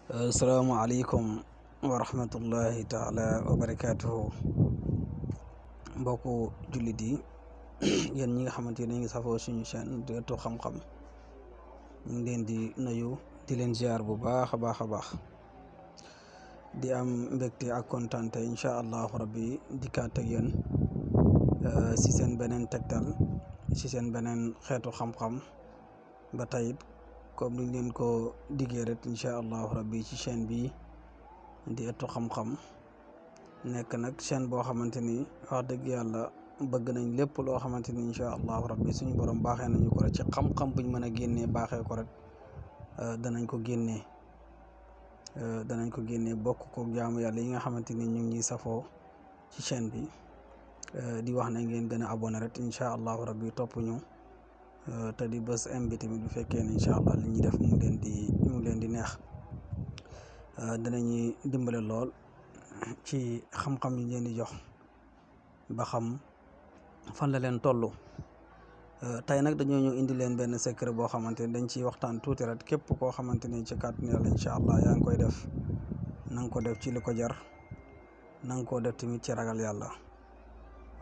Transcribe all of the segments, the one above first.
Assalamualaikum warahmatullahi taala wabarakatuh. Mbokku jullit yi yéen ñi nga xamante ne ngi safoo suñu chaîne di Ëttu Xam-Xam ñu ngi leen di nuyu di leen ziar bu baax a baax di am mbégte ak kontante incha allahu rabbi dikkaat ak yéen si seen beneen tegtal si seen beneen xeetu xam-xam ba tey comme niñ leen ko diggee rek incha allahu rabbi ci chaîne bi di Ëttu Xam-Xam nekk nag chaîne boo xamante ni wax dëgg yàlla bëgg nañ lépp loo xamante ni incha allahu rabbi suñu borom baaxee nañu ko rek ci xam-xam buñ mën a génnee baaxee ko rek danañ ko génnee bokk ko jaamu yàlla yi nga xamante ni ñu ngi safoo ci chaîne bi di wax na ngeen gën a abonné rek incha allahu rabbi topp ñu te di bës invité mi bu fekkee ne incha allah li ñuy def mu leen di neex dinañuy dimbale lool ci xam-xam yi leen di jox ba xam fan la leen toll. tey nag dañoo ñëw indi leen benn secret boo xamante ni dañ ciy waxtaan tuuti rek képp koo xamante ni ci kàttanu Yàlla incha allah yaa ngi koy def na nga ko def ci li ko jar na nga koo def tamit ci ragal yàlla.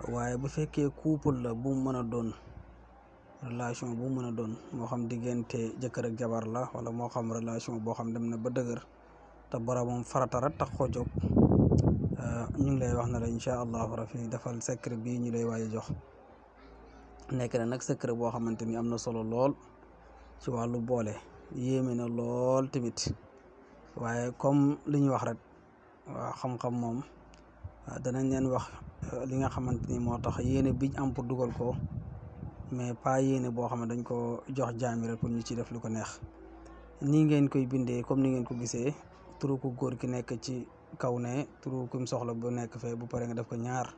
waaye bu fekkee couple la bu mu mën a doon relation bu mu mën a doon moo xam diggante jëkkër ak jabar la wala moo xam relation boo xam dem na ba dëgër te boromam farata rek tax koo jóg ñu ngi lay wax na la incha allahu rafi defal secret bii ñu lay waaj a jox. nekk na nag secret boo xamante ni am na solo lool ci wàllu boole yéeme na lool tamit waaye comme li ñu wax rek waa xam-xam moom danañ leen wax li nga xamante ni moo tax yéene biñ am pour dugal ko mais pas yéene boo xam ne dañ ko jox jaami rek pour ñu ci def lu ko neex. nii ngeen koy bindee comme ni ngeen ko gisee turu ku góor ki nekk ci kaw ne turu kum soxla bu nekk fee bu pare nga def ko ñaar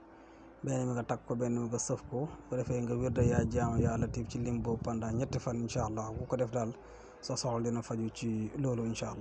benn mi nga takk ko benn mi nga sëf ko bu defee nga wirda yaa jaam yaa latif ci lim boobu pendant ñetti fan incha allah bu ko def daal sa soxla dina faju ci loolu incha allah.